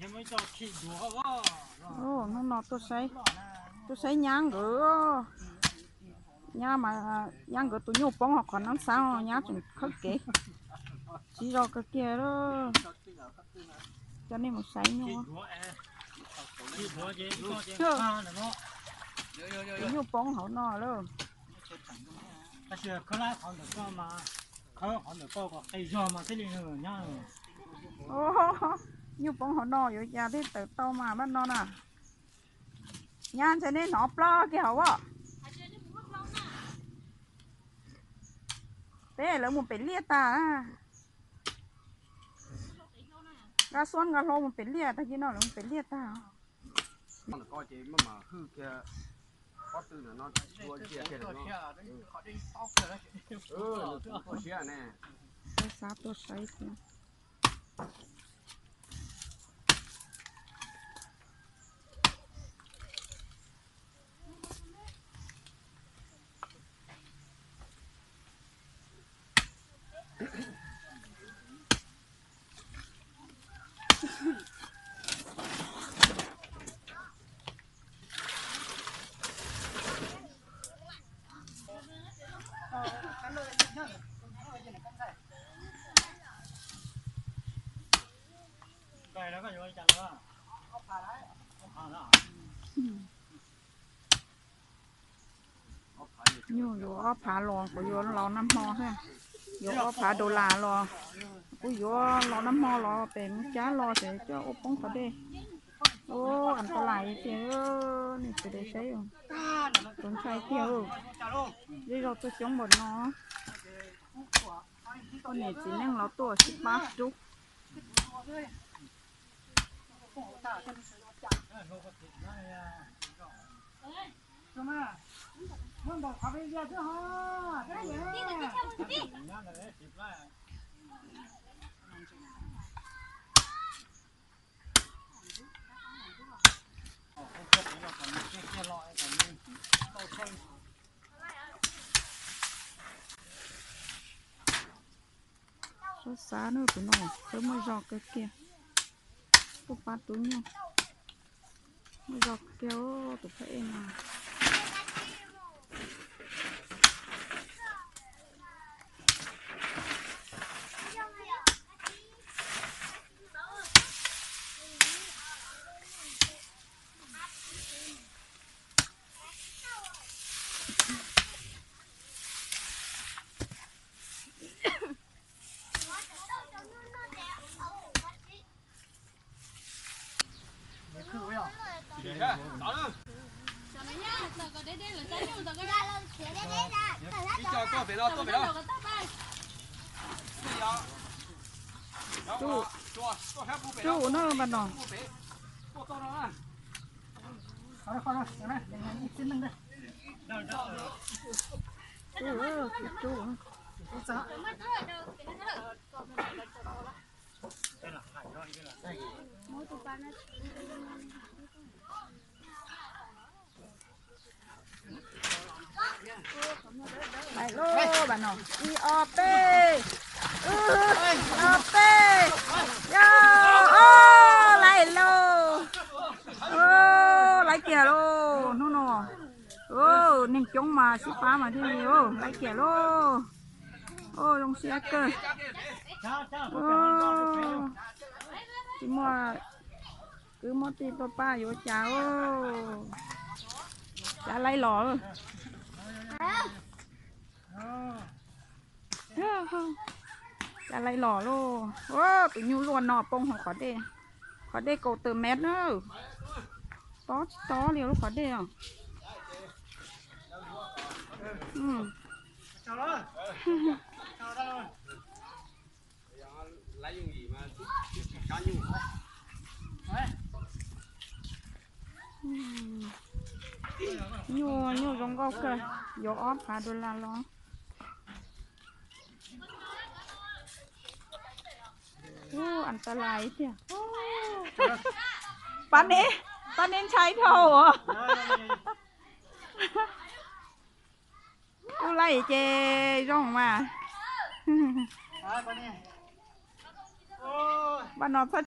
Hnub no tuaj saib, tuaj saib nyab nkawd, nyab mas, nyab nkawd tus nyuj poob hauv qhov nab xaab, nyab tseem khawb kev, siv zog kawg kiag. Coj nej mus saib nyuj. Tus nyuj poob hauv no lawm. Nyuj poob hauv no yuav cas thiaj tawm tau mas pab no na. Nyab ntshai nej hnov plaub kiag hauv as. Peb lawv mus pem liaj tag. Nkaj Xuab Nkaj Hlau mus pem liaj tag, cia no lawv mus pem liaj tag. Xav tuaj saib thiab. Nyuj yuav ob phav los, kuv yuav los nag hmo thiab. Yuav ob phav dollar los, kuv yuav los nag hmo los pem Moos Cab los ces coj ua poob qhov dej. Ua, as ta las tiag, nej sawv daws saib, txaus ntshai tiag. Zej zog tuaj xyoob npaum no, poj niam txiv neej los tuaj sib pab rub. Xav xav na, tus no khawb muaj zog kawg kiag. Tuaj pab rub nyuj, muaj zog kawg kiag tus phab ej no. Tsuj no mas no. Tsuj, tsuj. Laiv lauj, pab no, ib ob peb, ib ob peb, yog, o, laiv lauj, o, laiv kiag lauj hnub no. Neeg coob mas sib pab mas thiaj li laiv kiag lauj. O, zoo siab kawg. Tsis muaj kwv muaj tij tuaj pab yuav cas, cas laiv los. Cas laiv los lauj. Tus nyuj luaj no poob hauv qhov dej. Qhov dej kaum tawm mev na. Tob tsis tob li lub qhov dej os. Nyuj, nyuj zoo nkauj kawg, yuav ob phav dollar los. Ub, as ta las tiag. Pab neb, pab neb ntshai dhau os. Kuj laij ces zoo mas. Pab no txhob